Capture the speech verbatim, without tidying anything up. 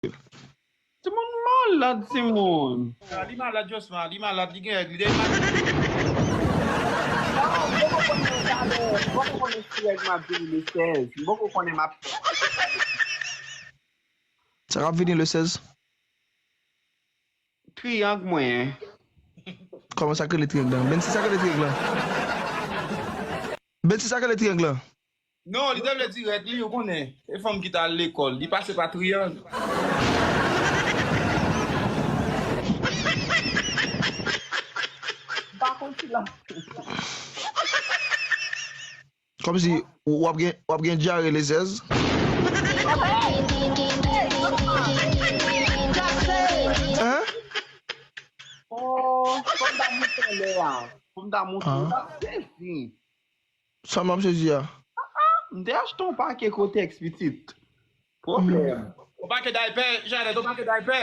Timoun malad, timoun. Ah, li malad, Josma. Li malad, li gen règ. Li deja malad. Non, mwen poko konnen sa, men mwen poko konnen si règ m ap vini le sèz. Mwen poko konnen m ap. Sa k ap vini le sèz? Triyang mwen. Kòman sa k rele triyang lan? Bensi, sa k rele triyang lan? Bensi, sa k rele triyang lan? Non, li te vle di règ li, ou konnen. E fanm ki t al lekòl, li pase pa triyang. M pa konn si la. Kòmsi w ap gen, w ap gen dyare le sèz. Hein? Oh, fò m ta moute anlè a. Fò m ta moute. Ah. M ta sezi. Sa m ap sezi a. M te achte yon pake kotèks pitit. Pwoblèm. Yon pake daypè, Janet, yon pake daypè.